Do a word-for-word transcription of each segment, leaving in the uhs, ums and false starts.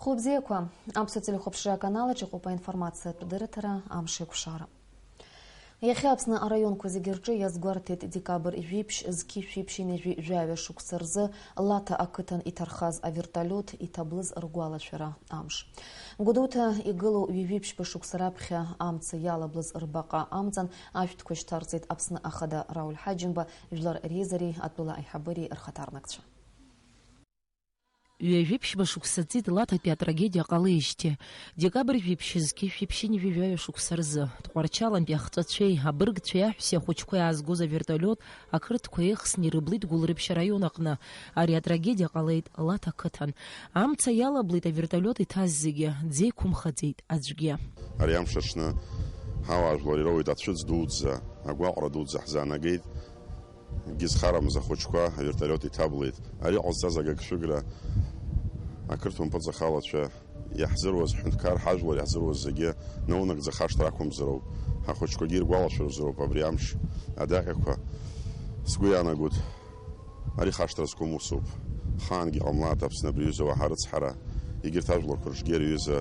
Хәылбзиақәа, Аԥсуа телехәаԥшра аканалаҿ иҟоуп аинформациатә дырраҭара Амш еиқәшара. Иахьа Аԥсны араионқәа зегьы рҿы иазгәарҭеит декабрь жәиԥшь зқьи шәиԥшьынҩажәи жәаҩа шықәса рзы Лаҭа ақыҭан иҭархаз авертолиот иҭаблыз ргәалашәара амш. Гәдоуҭа игылоу ҩажәиԥшьба шықәса раԥхьа амца иалаблыз рбаҟа амҵан ашәҭқәа шьҭарҵеит Аԥсны Ахада Рауль Ҳаџьымба, Жәлар реизареи атәыла аиҳабыреи рхаҭарнакцәа. Ҩажәиԥшьба шықәса ҵит Лаҭатәи атрагедиа ҟалеижьҭеи. Декабрь жәиԥшь зқьи шәиԥшьынҩажәи жәаҩа шықәса рзы, Тҟәарчалантәи ахҵәацәеи абыргцәеи аҳәсеи ахәыҷқәеи аазгоз авертолиот ақырҭқәа еихсны ирыблит Гәылрыԥшь араион аҟны. Ари атрагедиа ҟалеит Лаҭа қыҭан. Амца иалаблит авертолиот иҭаз зегьы, дзеиқәымхаӡеит аӡәгьы. Ари амш аҽны ҳауаажәлар ироуеит ацәыӡ дуӡӡа, агәаҟра дуӡӡа ҳзаанагеит. Акгьы зхарамыз ахәыҷқәа авертолиот иҭаблеит. Ари ҟазҵаз агыгшәыгра ақырҭуа мпыҵахалацәа иаҳзыруаз ҳҳәынҭқар, ҳажәлар иаҳзыруаз зегьы наунагӡа хашҭра ақәымзароуп. Ҳахәыҷқәагьы иргәалашәарызароуп абри амш адаҟьақәа. Сгәы иаанагоит, ари хашҭра зқәым усуп. Хаангьы ҟамлааит Аԥсны абри аҩыза уаҳа рыцҳара, егьырҭ ажәларқәа рҿгьы ари аҩыза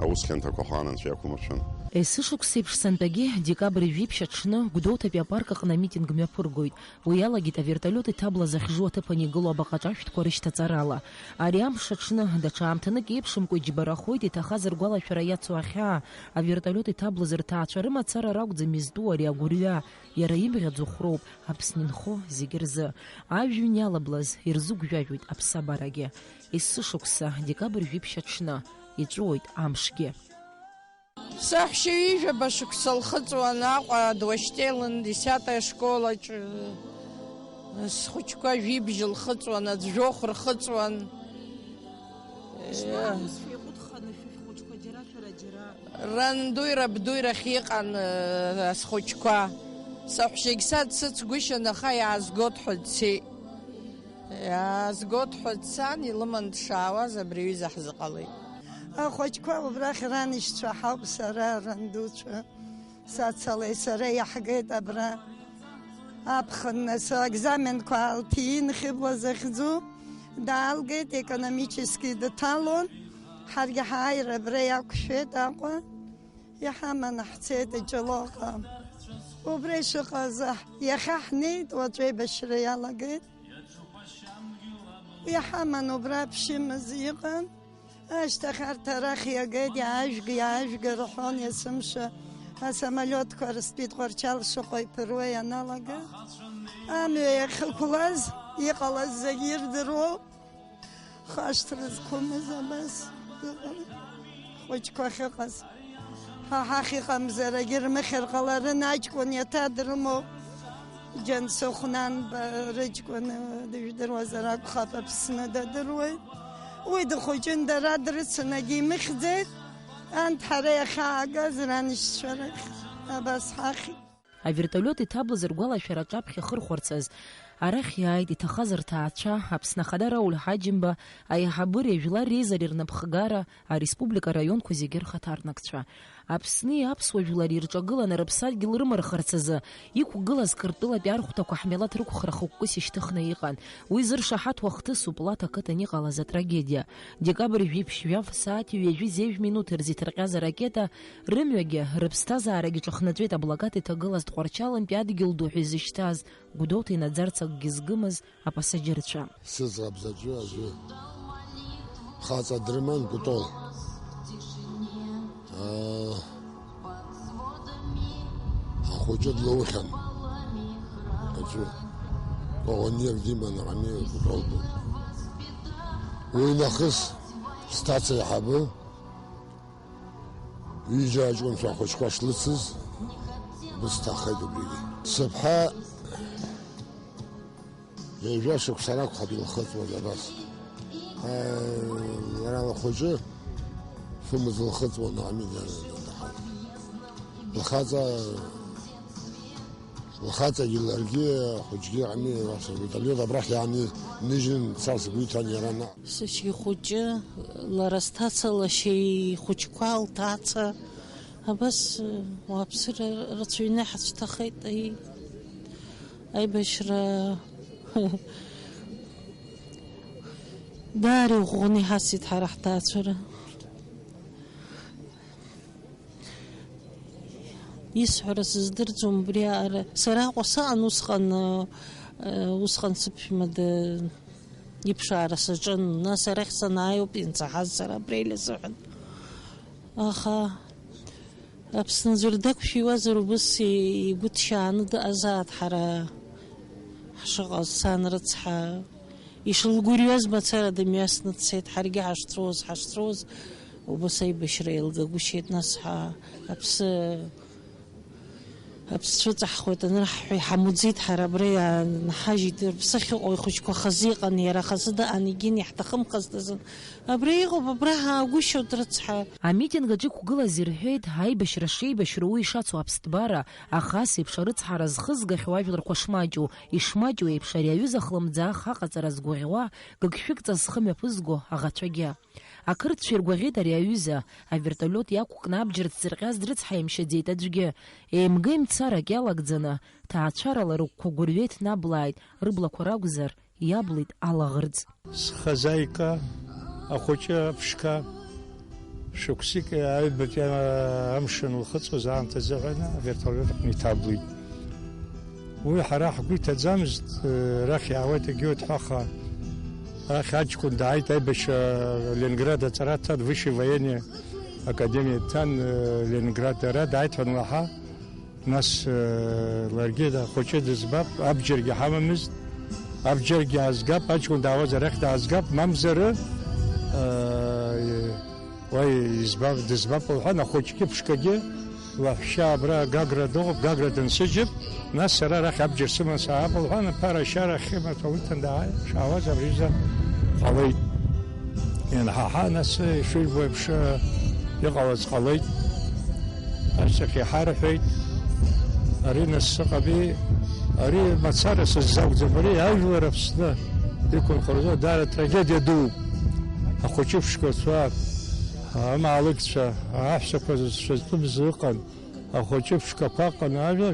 аус хьанҭақәа ахаан Анцәа иақәымыршәан. Есышықәсеиԥш сынтәагьы декабрь жәиԥшь аҽны Гәдоуҭатәи апарк аҟны амитинг мҩаԥыргоит. Уи иалагеит авертолиот иҭаблаз ахьжу аҭыԥан игылоу абаҟа ҿашәҭқәа рышьҭаҵарала. Ари амш аҽны, даҽа аамҭанык еиԥшымкәа иџьбарахоит иҭахаз ргәалашәара иацу ахьаа, авертолиот иҭаблыз рҭаацәа рымацара ракәӡам изтәу ари агәырҩа, иара имӷьаӡо хәроуп Аԥсны инхо зегьы рзы. Ажәҩан иалаблаз ирзыгәжәажәоит аԥсабарагьы. Есышықәса, декабрь жәиԥшь аҽны, иҵәыуоит амшгьы. Саҳәшьа ҩажәаба шықәса лхыҵуан Аҟәа Дуашьтелын десятая школаҿ, схәыҷқәа жәибжь лхыҵуан, аӡә жәохә рхыҵуан. Ишԥаҟоу, шәеиҟәыҭханы шәыхәыҷқәа џьара, шәара џьара? Рандуи рабдуи рахь иҟан, э, схәыҷқәа. Саҳәшьагь са дсыцгәышьан, аха иаазгоит ҳәа дцеит. Иаазгоит ҳәа дцан, илыман дшаауаз абри аҩыза ҳзыҟалеит. Ахәыҷқәа убрахь раншьцәа ҳауп, сара рандуцәа. Сацалеи сареи иаҳгеит абра. Аԥхын нас аекзаменқәа аалҭиин, Хьыбла захьӡу даалгеит, економически дҭалон. Ҳаргьы ҳааира абра иақәшәеит Аҟәа. Иҳаманы ҳцеит Ҷлоҟа. Убра ишыҟаз, иахьа ҳнеит, уаҵәы аибашьра иалагеит. Иҳаман убра ԥшьымз иҟан. Ашьҭахь арҭ арахь иагеит, иаажәг, иаажәг рҳәон есымша. Асамолиотқәа рыстәит Тҟәарчал шыҟоу иԥыруа ианалага. Амҩа иахьықәлаз, иҟалаз зегь ирдыруоуп. Хашҭра зқәымыз абас дыҟан, хәыҷқәа ахьыҟаз. Ҳа ҳахь иҟамзарагьы рмыхьыр ҟаларын, аҷкәын иаҭа дрымоуп. Џьансыхә Нанба рыҷкәын, дыжәдыруазар акәхап, Аԥсны дадыруеит. Уи дыхәыҷын, дара дрыцын, агьимыхьӡеит. Анҭ ҳара иахьаагаз раншьцәа рахь абас ҳахьит. Авертолиот иҭаблыз ргәалашәара аҿаԥхьа ахырхәарцаз арахь иааит иҭахаз рҭаацәа, Аԥсны Ахада Рауль Ҳаџьымба, аиҳабыреи ажәлар реизареи рнапхгара, ареспублика араионқәа зегьы рхаҭарнакцәа. Аԥсни аԥсуа жәлари ирҿагыланы рыԥсадгьыл рымархарц азы иқәгылаз Қырҭтәылатәи архәҭақәа ҳмилаҭ рықәхра хықәкыс ишьҭыхны иҟан. Уи зыршаҳаҭу ахҭысуп Лаҭа ақыҭан иҟалаз атрагедиа. Декабрь жәиԥшь жәаф сааҭи ҩажәи зеижә минуҭи рзы иҭырҟьаз аракета рымҩагьы, рыԥсҭазаарагьы ҿахнаҵәеит аблокад иҭагылаз Тҟәарчалантәи адгьыл ду ҳәа изышьҭаз, Гәдоуҭа инаӡарц акгьы згымыз апасаџьырцәа. Сыӡӷаб заҵәы аӡәы хаҵа дрыман, Кәтол. Аа, ахәыҷы длоухьан. Аӡәы. Ҟаҟаниак диман, ани Кәтол ду. Уи нахыс сҭаца иаҳабы. Ҩыџьа аҷкәынцәа ахәыҷқәа шлыцыз, бысҭахеит убригьы. Сыԥҳа ҩажәа шықәса ракәхап илхыҵуаз абас. Лара лхәыҷы фымз лхыҵуан, ами, лхаҵа. Лхаҵагьы ларгьы, ахәыҷгьы ами, вертолиот абрахь иааны ныжьны дцарц сгәы иҭан иара наҟ. Сашьа ихәыҷы, лара сҭаца, лашьа ихәыҷқәа, лҭаца, абас, уааԥсыра рацәаҩны иҳацәҭахеит, аи, аибашьра. Даара иӷәӷәаны иҳасит ҳара ҳҭаацәара. Исҳәара сыздырӡом убри аара. Сара Аҟәа сыҟан усҟан, э, усҟан сыԥшәма д-, иԥшаара саҿын. Нас арахь санааиуп инсаҳаз сара абри аҩыза сыҳәан. Аха Аԥсны ӡәыр дақәшәиуазар, убыс игәы ҭшьааны дыҟазааит ҳара ҳшыҟаз, сан рыцҳа. Ишылгәырҩаз мацара дымҩасны дцеит, ҳаргьы ҳашцәоз, ҳашцәоз, убыс аибашьра еилгагәышьеит, нас ҳа-, аԥсы, аԥсцәыҵаҳхуеит анырҳҳәа, иҳамуӡеит, ҳара абра иаанҳажьит, рыԥсы ахьыҟоу ихәыҷқәа хазы иҟан, иара хазы дыҟан, егьин иаҳҭахымхазт азын. Абра иҟоуп, абра ҳаагәышьоит, рыцҳа. Амитинг аҿы иқәгылаз ирҳәеит, аибашьра шеибашьроу уи ишацу аԥсҭбара, аха ас еиԥш арыцҳара зхызгахьоу ажәларқәа шмаҷу, ишмаҷу еиԥш ари аҩыза хлымӡаах аҟаҵара згәаӷьуа, гыгшәыгҵас зхы мҩаԥызго аӷацәагьы. Ақырҭцәа иргәаӷьит ари аҩыза, авертолиот иақәкны абџьар дцырҟьаз дрыцҳаимшьаӡеит аӡәгьы. Еимга-еимцарак иалагӡаны, ҭаацәарала рыгәқәа гәырҩа иҭнаблааит, рыблақәа ракәзар, иаблит алаӷырӡ. Схазаика, ахәыҷы аԥшқа, шықәсык аҩбатәи амшын лхыҵуаз аамҭазы ҳәа авертолиот аҟны иҭаблит. Уи ҳара ҳгәы иҭаӡамызт, арахь иаауеит егьиуеит ҳәа, аха арахь аҷкәын дааит аибашьра Ленинград аҵара дҭан, Высшей военной академиа дҭан, Ленинград ара дааит ҳәа анлаҳа, Нас, э, ларгьы ахәыҷы дызбап, абџьаргьы ҳамамызт, абџьаргьы аазгап, аҷкәын даауазар арахь даазгап, мамзар, э, уа избап, дызбап лҳәан, ахәыҷгьы ԥшқагьы лаҳәшьа абра Гагра дыҟоуп, Гагра дынсыжьып, нас сара арахь абџьар сыман саап лҳәан, аԥара ашьара ахьымаҭәа лыҭан дааи, шаауаз абри аҩыза ҟалеит. Ианҳаҳа, нас, ишыжәбо еиԥш, иҟалаз ҟалеит. Ашьҭахь иҳарҳәеит, ари нас сыҟами, ари мацара сыззакәӡам, ари ажәлар Аԥсны иқәынхо рзы даара трагедиа дууп. Ахәыҷы ԥшқарцәа, амаалықьцәа, аҳәсақәа зцәа зтәымыз ыҟан, ахәыҷы ԥшқақәа ыҟан, ажәа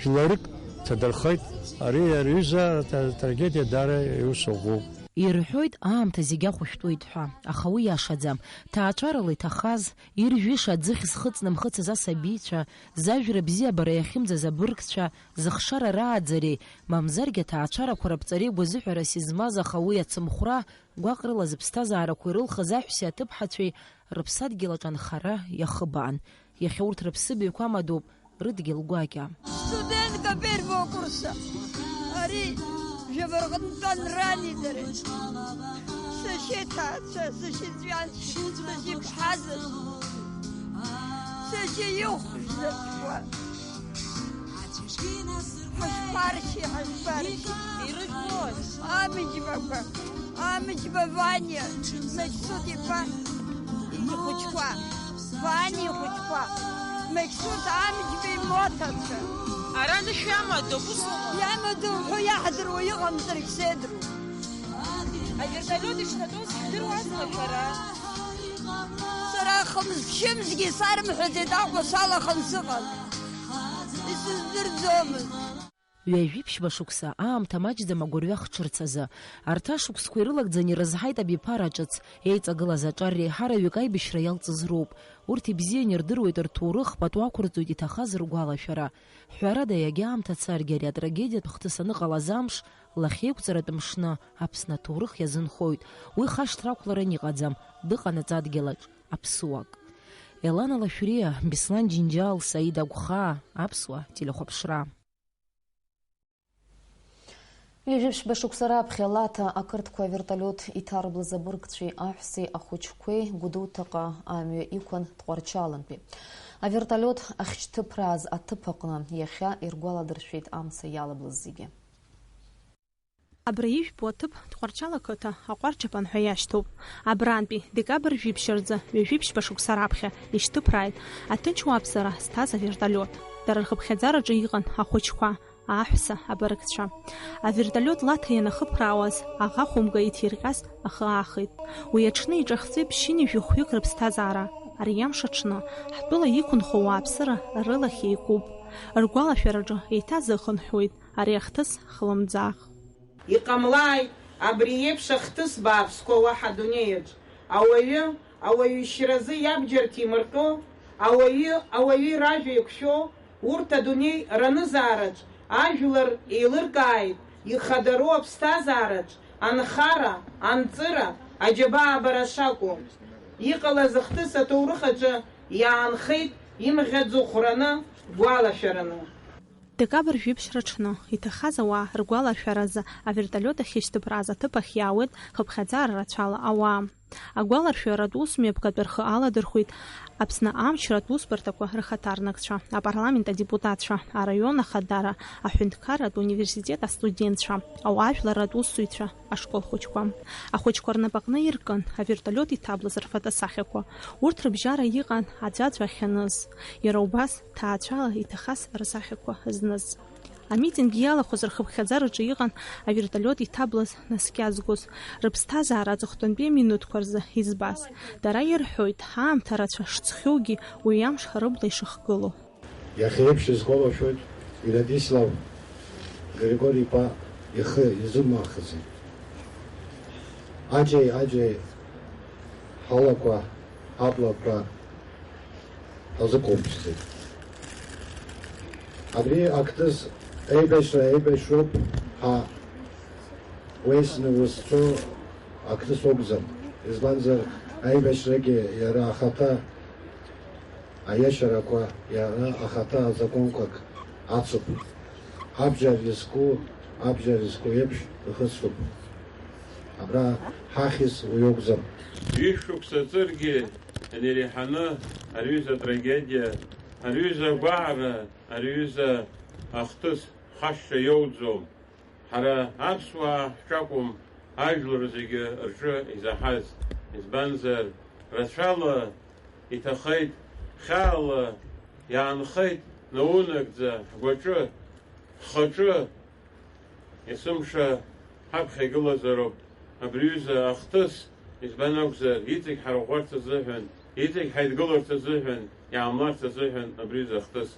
жәларык ҭадырхеит. Ари, ари аҩыза т-, трагедиа даара иус ӷәӷәоуп. Ирҳәоит, аамҭа зегь ахәышәтәуеит ҳәа, аха уи иашаӡам. Ҭаацәарала иҭахаз, иржәыша аӡыхь зхыҵнымхыцыз асабицәа, зажәра бзиабара иахьымӡаз абыргцәа, зыхшара рааӡареи, мамзаргьы аҭаацәарақәа раԥҵареи гәазыҳәарас измаз, аха уи ацымхәра, гәаҟрыла зыԥсҭазаарақәа ирылхыз аҳәсеи аҭыԥҳацәеи рыԥсадгьыл аҿы анхара иахыбаан. Иахьа урҭ рыԥсыбаҩқәа амадоуп, рыдгьыл гәакьа. Студентка первого курса. Ари жәабарҟынтәан рани дареи. Сашьа иҭаацәа, сашьа иҵәҩанцәа, сашьа иԥҳазаҵә, сашьа ихәшәзаҵәқәа. Ҳашԥаршьи, ҳашԥаршьи. Ирыжәлоз. Амыџьбақәа. Амыџьба Ваниа, Меқьсут иԥа ихәыҷқәа, Ваниа ихәыҷқәа, Меқьсут Амыџьба имоҭацәа. Ара анышә иамадоуп, ус ыҟоуп. Иамадоу ҳәа иаҳдыруа иҟамзаргь сеидру. Авертолиот ишҭатәоз ҳдыруазма шәара? Сара хымз-ԥшьымзгьы исарымҳәаӡеит, Аҟәа салаханы сыҟан. Исыздырӡомызт. Ҩажәиԥшьба шықәса, аамҭа маҷӡам агәырҩа хҽырц азы. Арҭ ашықәсқәа ирылагӡаны ирызҳаит абиԥара ҿыц, еиҵагылаз аҿар реиҳараҩык аибашьра иалҵыз роуп. Урҭ ибзианы ирдыруеит рҭоурых, пату ақәырҵоит иҭахаз ргәалашәара. Ҳәарада, иагьа аамҭа царгьы ари атрагедиатә хҭыс аныҟалаз амш, лахьеиқәҵаратә мшны, Аԥсны аҭоурых иазынхоит. Уи хашҭра ақәларан иҟаӡам, дыҟанаҵ адгьылаҿ аԥсуак. Елана Лашәриа, Беслан Џьынџьал, Саида Агәхаа, Аԥсуа телехәаԥшра. Ҩажәиԥшьба шықәса раԥхьа Лаҭа ақырҭқәа авертолиот иҭарблыз абыргцәеи аҳәсеи ахәыҷқәеи Гәдоуҭаҟа амҩа иқәын Тҟәарчалантәи. Авертолиот ахьшьҭыԥрааз аҭыԥ аҟны иахьа иргәаладыршәеит амца иалаблыз зегьы. Абра ижәбо аҭыԥ Тҟәарчал ақыҭа Аҟәарчаԥан ҳәа иашьҭоуп. Абрантәи декабр жәиԥшь рзы ҩажәиԥшьба шықәса раԥхьа ишьҭыԥрааит аҭынч уааԥсыра зҭаз авертолиот. Дара рхыԥхьаӡараҿы иҟан ахәыҷқәа, аҳәса, абыргцәа. Авертолиот Лаҭа ианахыԥраауаз, аӷа хәымга иҭирҟьаз ахы аахеит. Уи аҽны иҿахҵәеит ԥшьынҩажәи хәҩык рыԥсҭазаара. Ари амш аҽны, ҳтәыла иқәынхо ауааԥсыра рылахь еиқәуп. Ргәалашәараҿы еиҭа азыхынҳәуеит ари ахҭыс хлымӡаах. Иҟамлааит, Абри еиԥш ахҭыс бааԥсқәа уаҳа адунеиаҿ, ауаҩы, ауаҩы ишьразы иабџьар ҭимырҟьо, ауаҩы, ауаҩы ражәа еиқәшәо, урҭ адунеи ранызаараҿ ажәлар еилыркааит, ихадароу аԥсҭазаараҿ анхара, анҵыра, аџьабаабара шакәу. Иҟалаз ахҭыс аҭоурых аҿы иаанхеит имӷьаӡо ӷәраны, гәалашәараны. Декабр жәиԥшь рыҽны, иҭахаз ауаа ргәалашәаразы аверталиот ахьышьҭыԥрааз аҭыԥ ахь иаауеит хыԥхьаӡара рацәала ауаа. Агәаларшәаратә усмҩаԥгатә рхы аладырхәит Аԥсны амчратә усбарҭақәа рхаҭарнакцәа, апарламент адепутатцәа, араион ахадара, аҳәынҭқарратә университет астудентцәа, ауаажәларратә усзуҩцәа, ашкол хәыҷқәа. Ахәыҷқәа рнапаҟны иркын аверталиот иҭаблыз рфотосахьақәа. Урҭ рыбжьара иҟан аӡәаӡәа ахьаныз, иара убас ҭаацәала иҭахаз рсахьақәа зныз. Амитинг иалахәыз рхыԥхьаӡараҿы иҟан аверталиот иҭаблыз наскьазгоз, рыԥсҭазаара аҵыхәтәантәи аминуҭқәа рзы избаз. Дара ирҳәоит, аамҭа рацәа шҵхьоугьы уи амш рыбла ишыхгылоу. Иахьа еиԥш изгәалашәоит Владислав Григори-иԥа ихы изымаахызи. Аџьеи-аџьеи ҳалақәа, ҳаблақәа ҳазықәымԥшӡеит. Абри ахҭыс еибашьра еибашьроуп ҳәа уеизны узцо ахҭыс акәӡам. Избанзар, аибашьрагьы иара ахаҭа аиашьарақәа, иара ахаҭа азакәанқәак ацуп. Абџьар изку, абџьар изку еиԥш ихысуп. Абра ҳахьыз уи акәӡам. Ҩышықәса ҵыргьы инареиҳаны ари ҩыза атрагедиа, ари ҩыза агәаҳара, ари ҩыза ахҭыс хашҭра иоуӡом. Ҳара аԥсуаа ҳҿакәым ажәлар зегьы рҿы изаҳаз, избанзар, рацәала иҭахеит, хьаала иаанхеит, наунагӡа ҳгәаҿы, ҳхаҿы, есымша ҳаԥхьа игылазароуп абри ҩыза ахҭыс, избан акәзар, иҵегь ҳарӷәӷәарц азыҳәан, иҵегь ҳаидгыларц азыҳәан, иаамларц азыҳәан абри ҩыза ахҭыс.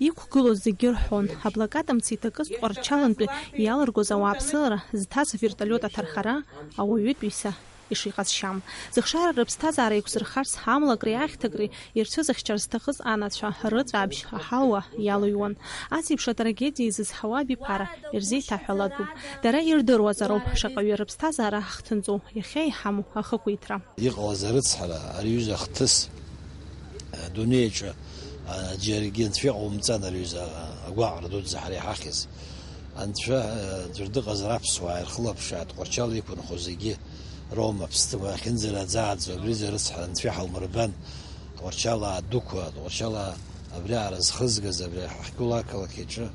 Иқәгылоз зегьы рҳәон, аблокада мца иҭакыз Тҟәарчалнтәи иалыргоз ауааԥсыра зҭаз аверталиот аҭархара ауаҩытәыҩса ишиҟазшьам. Зыхшара рыԥсҭазаара еиқәзырхарц амлакреи ахьҭакреи ирцәызыхьчар зҭахыз анацәа рыҵәаабжь аҳауа иалыҩуан. Ас еиԥш атрагедиа изызҳауа абиԥара ирзеиҭаҳәалатәуп. Дара ирдыруазароуп шаҟаҩы рыԥсҭазаара ахҭынҵоу иахьа иҳамоу ахақәиҭра. Иҟалаз арыцҳара, ари ҩыза ахҭыс, адунеи аҿы, а, џьаргьы анцәа иҟаумҵан, ари ҩыза агәаҟра дуӡӡа ҳара иҳахьыз. Анцәа, а, ӡәыр дыҟазар аԥсуаа ирхылаԥшааит, Тҟәарчал иқәынхо зегьы роума, ԥстәы ахьынӡараӡааӡо, абри ҩыза арыцҳара анцәа иҳалмырбан, Тҟәарчалаа дуқәа, Тҟәарчалаа абриаҟара зхызгаз, абри ҳахьтәоу ақалақь аҿы,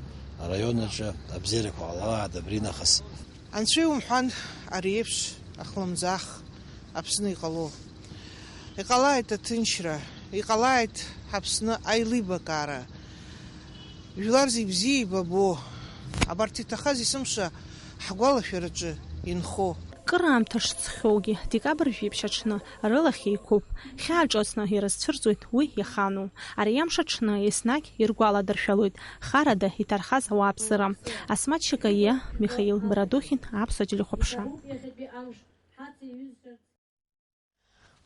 араион аҿы абзиарақәа ҟалалааит абринахыс. Анцәа иумҳәан ари еиԥш ахлымӡаах Аԥсны иҟало. Иҟалааит аҭынчра, иҟалааит Аԥсны аилибакаара. Жәлар зегь бзиа еибабо, абарҭ иҭахаз есымша ҳгәалашәараҿы инхо. Кыраамҭа шҵхьоугьы, декабр жәиԥшь аҽны рылахь еиқәуп, хьаа ҿыцны ирызцәырҵуеит уи иахану. Ари амш аҽны еснагь иргәаладыршәалоит харада иҭархаз ауааԥсыра. Асмаҭ Шьакаиа, Михаил Бородухин, Аԥсуа телехәаԥшра.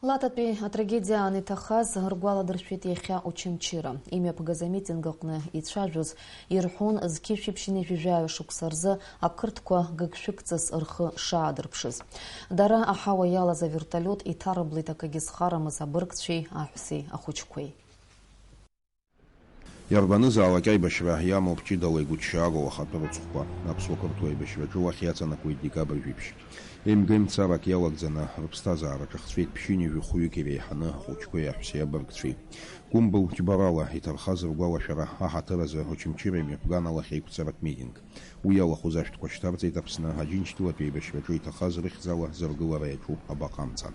Лататәи атрагедиа аниҭахаз ргәаладыршәеит иахьа Очамчыра. Имҩаԥгаз амитинг аҟны ицәажәоз ирҳәон зқьи жәшәи ԥшьынҩажәи жәаҩа шықәса рзы ақырҭқәа гыгшәыгҵас рхы шаадырԥшыз. Дара аҳауа иалаз аверталиот иҭарыблеит акгьы зхарамыз абыргцәеи аҳәсеи ахәыҷқәеи. Иарбанызаалак аибашьра иамоуп ҷыдала игәыҭшьаагоу ахатәы рыцхәқәа. Аԥсуа-қырҭуа аибашьраҿы уахь иаҵанакуеит декабр жәиԥшь. Еимгеимцарак иалагӡаны, рыԥсҭазаара ҿахҵәеит ԥшьынҩажәи хәҩык иреиҳаны ахәыҷқәеи аҳәсеи абыргцәеи. Гәымбыл џьбарала иҭархаз ргәалашәара аҳаҭыр азы Очамчыра имҩаԥган алахь еиқәҵаратә митинг. Уи иалахәыз ашәҭқәа шьҭарҵеит Аԥсны Аџьынџьтәылатәи аибашьраҿы иҭахаз рыхьӡала зыргылара иаҿу абаҟа амца.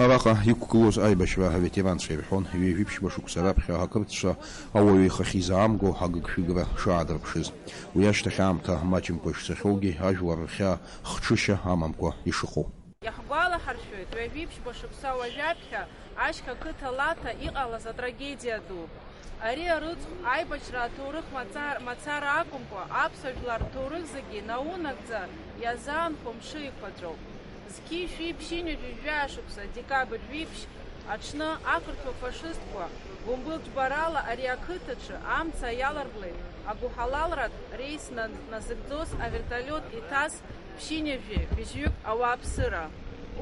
Араҟа иқәгылоз аибашьра аветеранцәа ирҳәон, ҩажәи ԥшьба шықәса раԥхьа ақырҭцәа ауаҩы ихахьы изаамго агыгшәыгра шаадырԥшыз. Уи ашьҭахь аамҭа маҷымкәа ишцахьоугьы, ажәлар рхьаа хҽышьа амамкәа ишыҟоу. Иаҳгәалаҳаршәоит, ҩажәи ԥшьба шықәса уажәаԥхьа ашьха қыҭа Лаҭа иҟалаз атрагедиа ду. Ари арыцхә аибашьра аҭоурых мацар-, мацара акәымкәа, аԥсуа жәлар рҭоурых зегьы наунагӡа иазаанхо мшы еиқәаҵәоуп. Зқьи шәи ԥшьынҩажәи жәаа шықәса декабрь жәиԥшь аҽны ақырҭуа фашистқәа гәымбыл џьбарала ари ақыҭаҿы амца иаларблеит агәыҳалалратә рейс на-, назыгӡоз аверталиот иҭаз ԥшьынҩажәи быжьҩык ауааԥсыра.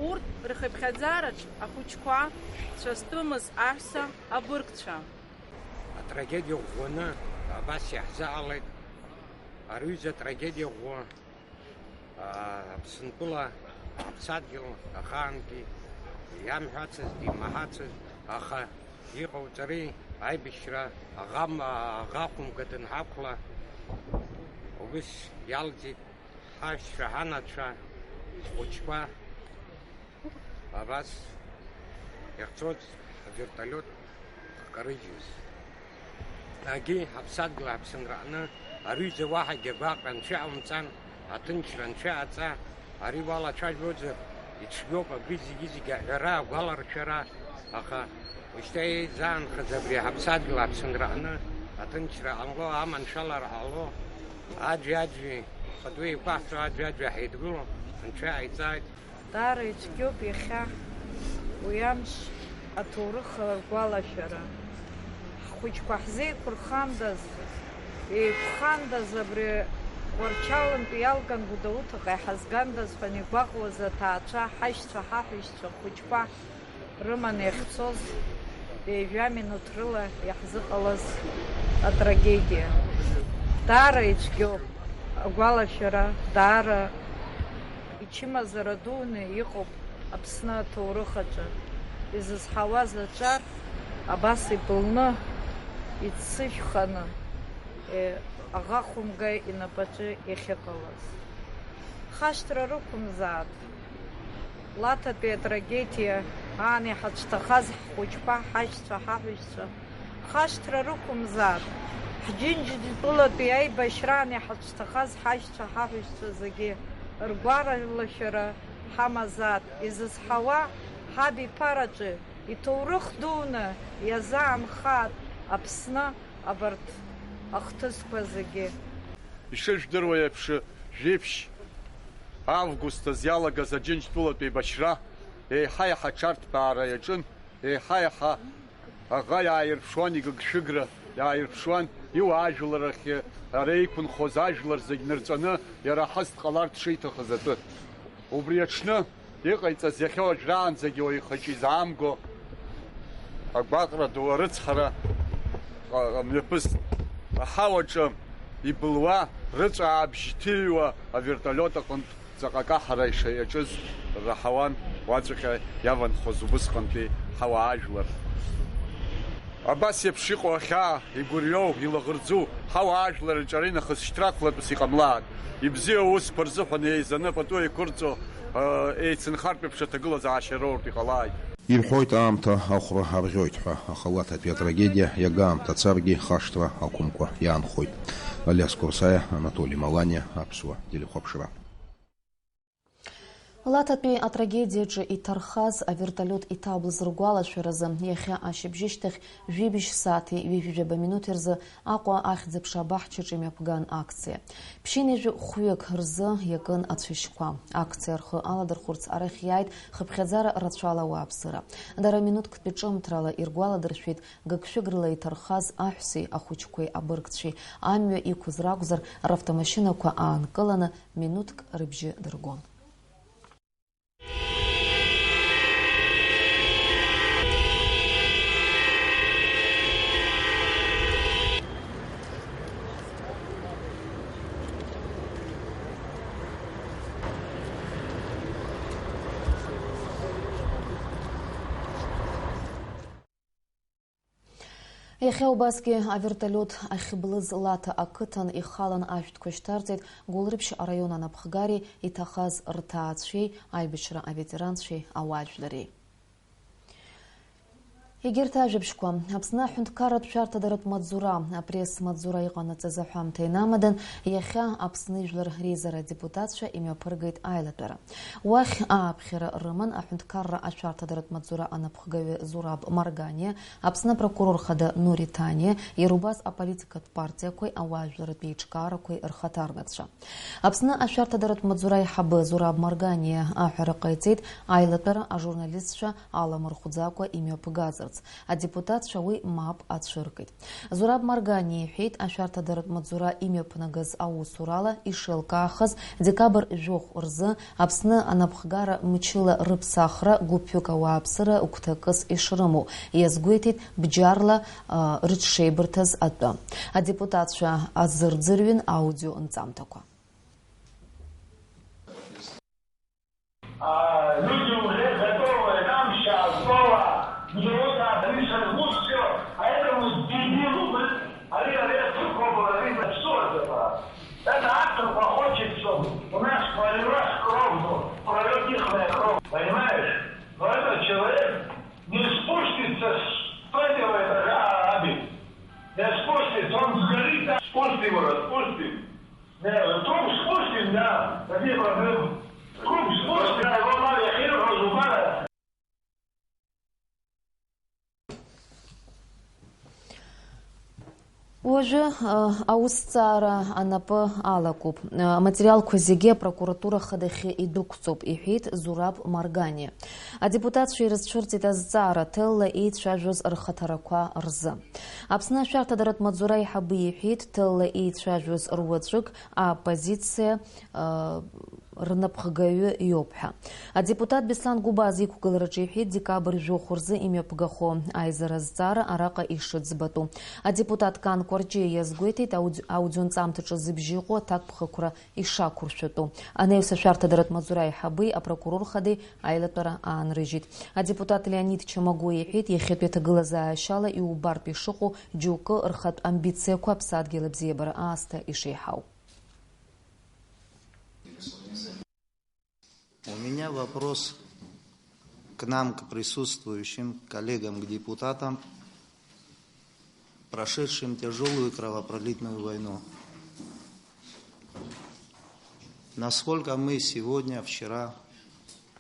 Урҭ рхыԥхьаӡараҿ ахәыҷқәа, цәа зтәымыз аҳәса, абыргцәа. Атрагедиа ӷәӷәаны абас иаҳзыҟалеит. Ари ҩыза атрагедиа ӷәӷәа, аа, Аԥсынтәыла аԥсадгьыл ахаангьы иамҳәацызт, имаҳацызт, аха иҟауҵари, аибашьра аӷам-, аӷа хәымга дынҳақәла, убыс иалҵит. Ҳашьцәа, ҳанацәа, ҳхәыҷқәа абас иахьцоз аверталиот хкарыжьыз. Егьи ҳаԥсадгьыл Аԥсынра аҟны ари ҩыза уаҳагьы агәаҟра анцәа иҟамҵан, аҭынчра анцәа иҟаҵа, ари уалацәажәозар ицәгьоуп, абри зегьы-зегьы аҳәара, агәаларшәара, аха уажәшьҭа еизаанхаз абри ҳаԥсадгьыл Аԥсынра аҟны аҭынчра ҟамло, аманшәалара ҟало, аӡәи-аӡәи, пату еиқәаҳҵо аӡәи-аӡәи ҳаидгыло, анцәа иҟаиҵааит. Даара ицәгьоуп иахьа уи амш аҭоурых ргәалашәара. Ҳхәыҷқәа ҳзеиқәырхандаз, еиқәхандаз, абри Тҟәарчалнтәи иалган Гәдоуҭаҟа иҳазгандаз ҳәа игәаҟуаз аҭаацәа, ҳашьцәа, ҳаҳәшьцәа, ҳхәыҷқәа рыманы иахьцоз, ҩажәа минуҭ рыла иаҳзыҟалаз атрагедиа. Даара ицәгьоуп агәалашәара, даара ичымазара дуны иҟоуп Аԥсны аҭоурых аҿы. Изызҳауаз аҿар абас ибылны, иццышәханы, е, аӷа хәымга инапаҿы иахьыҟалаз. Хашҭра рықәымзааит. Лаҭатәи атрагедиа аан иҳацәҭахаз ҳхәыҷқәа, ҳашьцәа, ҳаҳәшьцәа, хашҭра рықәымзааит, ҳџьынџьтәылатәи аибашьраан иҳацәҭахаз ҳашьцәа, ҳаҳәшьцәа зегьы ргәалашәара ҳамазааит, изызҳауа ҳабиԥараҿы иҭоурых дуны иазаанхааит Аԥсны абарҭ ахҭысқәа зегьы. Ишыжәдыруа еиԥш, жәиԥшь август азы иалагаз Аџьынџьтәылатә еибашьра еиҳа-еиҳа аҽарҭбаара иаҿын, еиҳа-еиҳа аӷа иааирԥшуан, игыгшәыгра иааирԥшуан, иуаажәларахь ара еиқәынхоз ажәлар зегь нырҵәаны, иара ҳас дҟаларц шиҭахыз атәы. Убри аҽны иҟаиҵаз иахьа уажәраанӡагьы уаҩ ихаҿы изаамго агәаҟра ду, арыцҳара, а, мҩаԥыс аҳауаҿы ибылуа, рыҵәаабжь ҭыҩуа аверталиот аҟынтә ҵаҟа акаҳара ишаиаҿыз раҳауан, уаҵәҟьа иаванхоз убысҟантәи ҳауаажәлар. Абас еиԥш иҟоу ахьаа, игәырҩоу, илаӷырӡу ҳауаажәлар рҿы аринахыс шьҭрақәлатәыс иҟамлааит. Ибзиа аусқәа рзыҳәан еизаны пату еиқәырҵо, еицынхартә еиԥш аҭагылазаашьа роуртә иҟалааит. Ирҳәоит, аамҭа ахәра арӷьоит ҳәа, аха Лаҭатәи атрагедиа иага аамҭа царгьы хашҭра ақәымкәа иаанхоит. Алиас Курсаиа, Анатоли Маланиа, Аԥсуа телехәаԥшра. Лаҭатәи атрагедиаҿы иҭархаз аверталиот иҭаблыз ргәалашәаразы, иахьа ашьыбжьышьҭахь жәибжь сааҭи ҩажәи жәаба минуҭи рзы Аҟәа ахьӡ-аԥша абаҳчаҿы имҩаԥган акциа. Ԥшьынҩажәи хәҩык рзы иакын ацәашьқәа. Акциа рхы аладырхәырц арахь иааит хыԥхьаӡара рацәала ауааԥсыра. Дара минуҭктәи ҿымҭрала иргәаладыршәеит гыгшәыграла иҭархаз аҳәсеи ахәыҷқәеи абыргцәеи. Амҩа иқәыз ракәзар, равтомашьынақәа аанкыланы минуҭк рыбжьы дыргон. Иахьа убасгьы аверталиот ахьблыз Лаҭа ақыҭан ихалан ашәҭқәа шьҭарҵеит Гәылрыԥшь араион анапхгареи иҭахаз рҭаацәеи аибашьра аветеранцәеи ауаажәлари. Егьырҭ ажәабжьқәа. Аԥсны аҳәынҭқарратә шәарҭадаратә маҵзура, апресс-маҵзура иҟанаҵаз аҳәамҭа инамадан, иахьа Аԥсны ижәлар реизара адепутатцәа имҩаԥыргеит аилатәара. Уахь ааԥхьара рыман аҳәынҭқарра ашәарҭадаратә маҵзура анапхгаҩы Зураб Марганиа, Аԥсны апрокурор хада Нури Ҭаниа, иара убас аполитикатә партиақәеи ауаажәларратә еиҿкаарақәеи рхаҭарнакцәа. Аԥсны ашәарҭадаратә маҵзура аиҳабы Зураб Марганиа аҳәара ҟаиҵеит аилатәара ажурналистцәа аламырхәӡакәа имҩаԥгазарц. Адепутатцәа уи мап ацәыркит. Зураб Марганиа иҳәеит, ашәарҭадаратә маҵзура имҩаԥнагаз аусурала ишеилкаахаз, декабр жәохә рзы Аԥсны анапхгара мчыла рыԥсахра гәыԥҩык ауааԥсыра гәҭакыс ишрымоу иазгәеиҭеит бџьарла, а, рыҽшеибырҭаз атәы. Адепутатцәа азырӡырҩын аудио нҵамҭақәа. А, люди уже готовы, нам щас, Вова, взорвут, они сожгут всё, а этому дебилу, блин, они аресту пробовали, они что это, а? Это актор похочет, что у нас пролилась кровь, ну, прольёт ихная кровь, понимаешь? Но этот человек не спустится с третьего этажа, Аби. Не спустится, он сгорит, да? Спустим его, спустим. Не, труп спустим, да, какие проблемы? Труп спустим, да, его мало, я хер разумаю. Уажәы, а, аусҭҵаара анапы алакуп. А, аматериалқәа зегьы апрокуратура хадахьы идәықәҵоуп, иҳәеит Зураб Марганиа. Адепутатцәа ирызцәырҵит азҵаара ҭелла еицәажәоз рхаҭарақәа рзы. Аԥсны ашәарҭадаратә маҵзура аиҳабы иҳәеит, ҭелла еицәажәоз руаӡәык аоппозициа, а, рнапхгаҩы иоуп ҳәа. Адепутат Беслан Гәыбаз иқәгылараҿы иҳәеит, декабр жәохә рзы имҩаԥгахо аизара азҵаара араҟа ишыӡбатәу. Адепутат Кан Кәарҷиа иазгәеиҭеит, аудио-, аудионҵамҭаҿы зыбжьы ыҟоу аҭакԥхықәра ишақәыршәатәу. Анаҩс ашәарҭадаратә маҵзура аиҳабеи апрокурор хадеи аилатәара аанрыжьит. Адепутат Леонид Чамагәуа иҳәеит, иахьатәи аҭагылазаашьала иубартә ишыҟоу џьоукы рхатә амбициақәа аԥсадгьыл абзиабара аасҭа ишеиҳау. У меня вопрос к нам, к присутствующим, к коллегам, к депутатам, прошедшим тяжёлую кровопролитную войну. Насколько мы сегодня, вчера,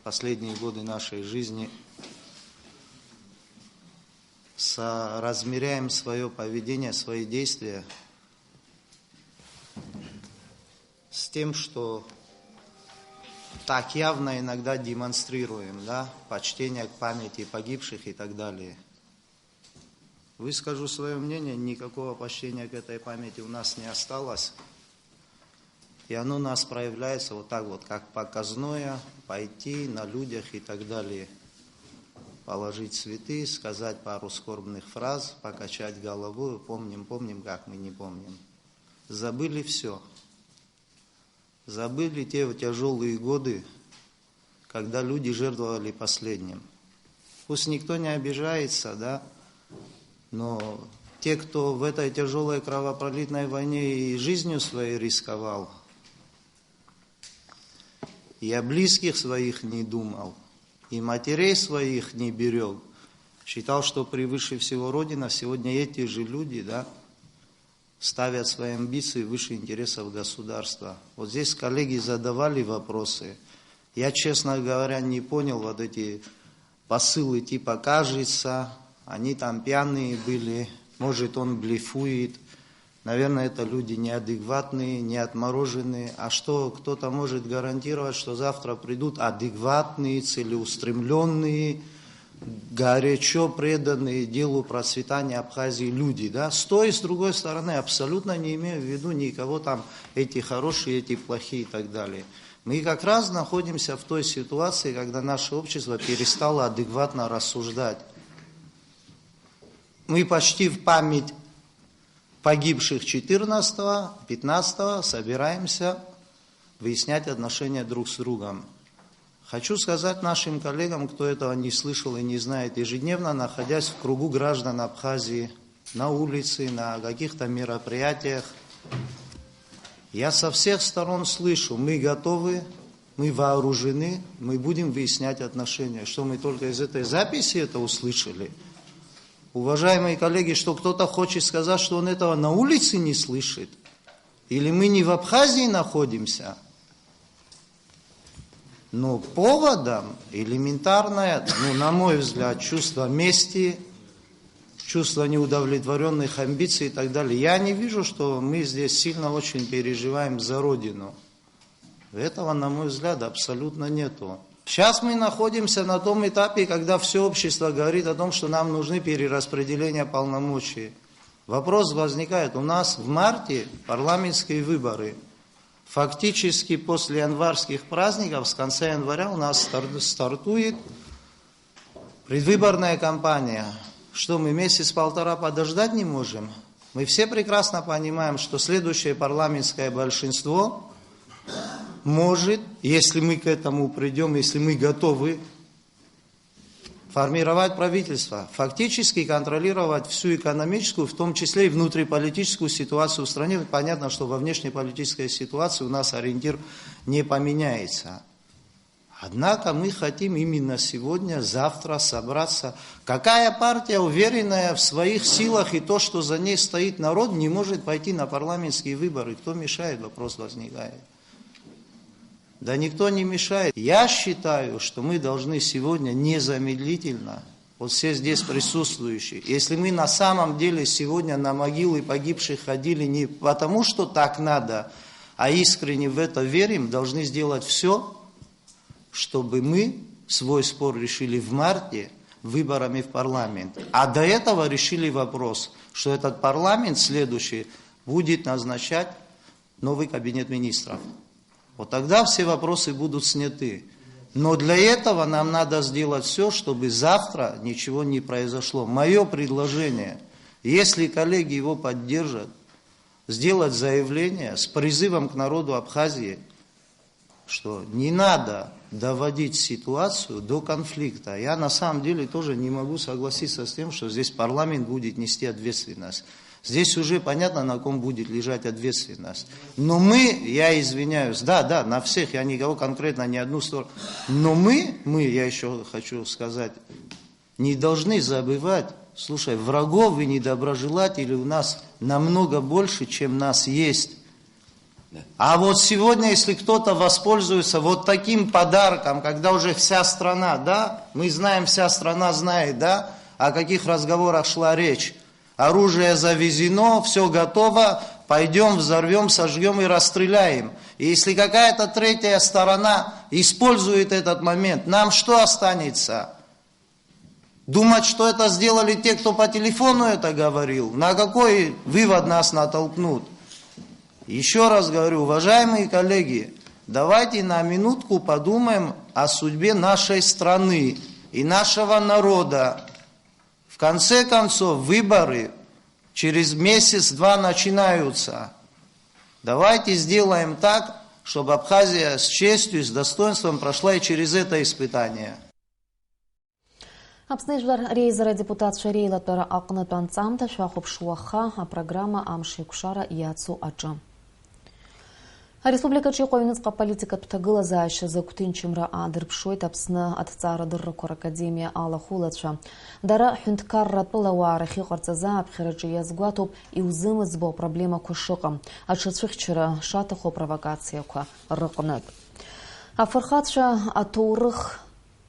последние годы нашей жизни соразмеряем своё поведение, свои действия с тем, что так явно иногда демонстрируем, да, почтение к памяти погибших и так далее. Выскажу своё мнение, никакого почтения к этой памяти у нас не осталось. И оно у нас проявляется вот так вот, как показное, пойти на людях и так далее. Положить цветы, сказать пару скорбных фраз, покачать головой, помним, помним, как мы не помним. Забыли всё. Забыли те тяжёлые годы, когда люди жертвовали последним. Пусть никто не обижается, да, но те, кто в этой тяжёлой кровопролитной войне и жизнью своей рисковал, и о близких своих не думал, и матерей своих не берёг, считал, что превыше всего Родина, сегодня эти же люди, да, ставят свои амбиции выше интересов государства. Вот здесь коллеги задавали вопросы. Я, честно говоря, не понял вот эти посылы типа «кажется», они там пьяные были, может, он блефует. Наверное, это люди неадекватные, не отмороженные. А что кто-то может гарантировать, что завтра придут адекватные, целеустремлённые, горячо преданные делу процветания Абхазии люди, да? С той и с другой стороны, абсолютно не имею в виду никого там, эти хорошие, эти плохие и так далее. Мы как раз находимся в той ситуации, когда наше общество перестало адекватно рассуждать. Мы почти в память погибших четырнадцатого, пятнадцатого собираемся выяснять отношения друг с другом. Хочу сказать нашим коллегам, кто этого не слышал и не знает, ежедневно находясь в кругу граждан Абхазии, на улице, на каких-то мероприятиях, я со всех сторон слышу: «Мы готовы, мы вооружены, мы будем выяснять отношения». Что, мы только из этой записи это услышали? Уважаемые коллеги, что кто-то хочет сказать, что он этого на улице не слышит? Или мы не в Абхазии находимся? Но поводом элементарное, ну, на мой взгляд, чувство мести, чувство неудовлетворённых амбиций и так далее. Я не вижу, что мы здесь сильно очень переживаем за Родину. Этого, на мой взгляд, абсолютно нету. Сейчас мы находимся на том этапе, когда всё общество говорит о том, что нам нужны перераспределения полномочий. Вопрос возникает: у нас в марте парламентские выборы. Фактически после январских праздников, с конца января у нас стар-, стартует предвыборная кампания. Что, мы месяц-полтора подождать не можем? Мы все прекрасно понимаем, что следующее парламентское большинство может, если мы к этому придём, если мы готовы, формировать правительство, фактически контролировать всю экономическую, в том числе и внутриполитическую ситуацию в стране. Понятно, что во внешнеполитической ситуации у нас ориентир не поменяется. Однако мы хотим именно сегодня, завтра собраться. Какая партия, уверенная в своих силах и то, что за ней стоит народ, не может пойти на парламентские выборы? Кто мешает, вопрос возникает. Да никто не мешает. Я считаю, что мы должны сегодня незамедлительно, вот все здесь присутствующие, если мы на самом деле сегодня на могилы погибших ходили не потому, что так надо, а искренне в это верим, должны сделать всё, чтобы мы свой спор решили в марте выборами в парламент. А до этого решили вопрос, что этот парламент следующий будет назначать новый кабинет министров. Вот тогда все вопросы будут сняты. Но для этого нам надо сделать всё, чтобы завтра ничего не произошло. Моё предложение, если коллеги его поддержат, сделать заявление с призывом к народу Абхазии, что не надо доводить ситуацию до конфликта. Я на самом деле тоже не могу согласиться с тем, что здесь парламент будет нести ответственность. Здесь уже понятно, на ком будет лежать ответственность. Но мы, я извиняюсь, да, да, на всех, я никого конкретно, ни одну сторону. Но мы, мы, я ещё хочу сказать, не должны забывать, слушай, врагов и недоброжелателей у нас намного больше, чем нас есть. Да. А вот сегодня, если кто-то воспользуется вот таким подарком, когда уже вся страна, да, мы знаем, вся страна знает, да, о каких разговорах шла речь. Оружие завезено, всё готово, пойдём, взорвём, сожгём и расстреляем. И если какая-то третья сторона использует этот момент, нам что останется? Думать, что это сделали те, кто по телефону это говорил? На какой вывод нас натолкнут? Ещё раз говорю, уважаемые коллеги, давайте на минутку подумаем о судьбе нашей страны и нашего народа. В конце концов, выборы через месяц-два начинаются. Давайте сделаем так, чтобы Абхазия с честью и с достоинством прошла и через это испытание. Аԥсны Жәлар Реизара адепутатцәа реилатәара аҟнытә анҵамҭа шәахәаԥш уаха апрограмма Амш еиқәшара иацу аҿы. Ареспубликаҿы иҟоу аҩныҵҟа аполитикатә ҭагылазаашьа азы агәҭынчымра аадырԥшуеит Аԥсны аҭҵаарадыррақәа ракадемиа алахәылацәа. Дара ҳәынҭқарратәыла ауаа рахьыҟарҵаз ааԥхьараҿы иазгәаҭоуп иузымыӡбо апроблемақәа шыҟам, аҽацәыхьчара шаҭаху апровокациақәа рыҟнытә. Афырхацәа аҭоурых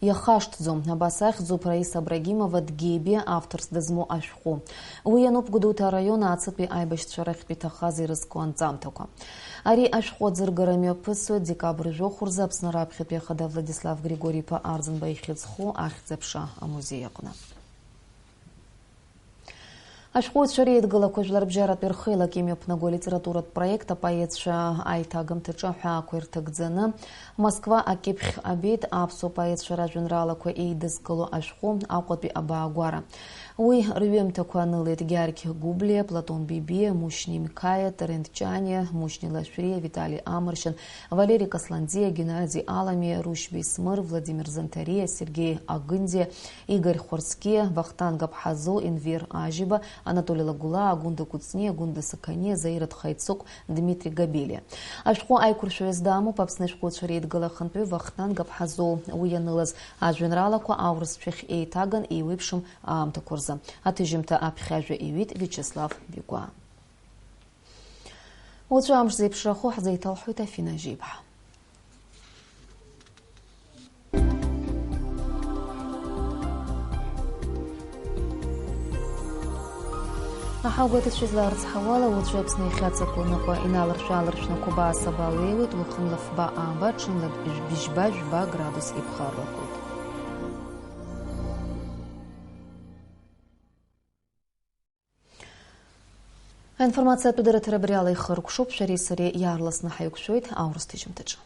иахашҭӡом, абас ахьӡуп Раиса Абрагимова Дгебиа авторс дызмоу ашәҟәы. Уи иануп Гәдоуҭа араион Ааҵытәи аибашьцәа рахьтә иҭахаз ирызку анҵамҭақәа. Ари ашәҟәы аӡыргара мҩаԥысуеит декабр жәохә рзы Аԥсны раԥхьатәи ахада Владислав Григори-иԥа Арӡынба ихьӡ зху Ахьӡ-аԥша амузеи аҟны. Ашәҟәыҩҩцәа реидгылақәа жәларбжьаратәи рхеилак имҩаԥнаго алитературатә проект апоетцәа аиҭагамҭаҿы аҳәаақәа ирҭагӡаны Москва акьыԥхь абеит аԥсуа поетцәа ражәеинраалақәа еидызкыло ашәҟәы Аҟәатәи абаагәара. Уи рҩымҭақәа анылеит Георги Гәыблиа, Платон Бебиа, Мушьни Мқаиа, Терент Ҷаниа, Мушьни Лашәриа, Витали Амаршьан, Валери Касланӡиа, Геннади Аламиа, Рушь Бесмыр, Владимир Занҭариа, Сергеи Агындиа, Игорь Хәарцкиа, Вахтанг Аԥҳазоу, Енвер Ажьиба, Анатоли Лагәлаа, Гәында Кәыҵниа, Гәында Сақаниа, Заира Тхаицыкә, Дмитри Габелиа. Ашәҟәы аиқәыршәаҩыс дамоуп Аԥсны ашәҟәыҩҩцәа реидгыла ахантәаҩы Вахтанг Аԥҳазоу. Уи ианылаз ажәеинраалақәа аурысцәахь еиҭаган еиуеиԥшым аамҭақәа рзы. Аҭыжьымҭа аԥхьажәа иҩит Виачеслав Бигәаа. Уаҵәы амш зеиԥшрахо ҳзеиҭалҳәоит Афина Жьеиԥҳа. Аҳауагәаҭацәа излаарыцҳауала, уаҵәы Аԥсны иахьаҵаку аныҟәа иналаршә-ааларшәны қәабаа-сабаа леиуеит, уахынла фба-ааба, ҽынла бжьба-жәба градус иԥхаррақәоит. Аинформациатә дырраҭара абри ала ихыркәшоуп, шәареи сареи иаарласны ҳаиқәшәоит аурыс ҭыжьымҭаҿы.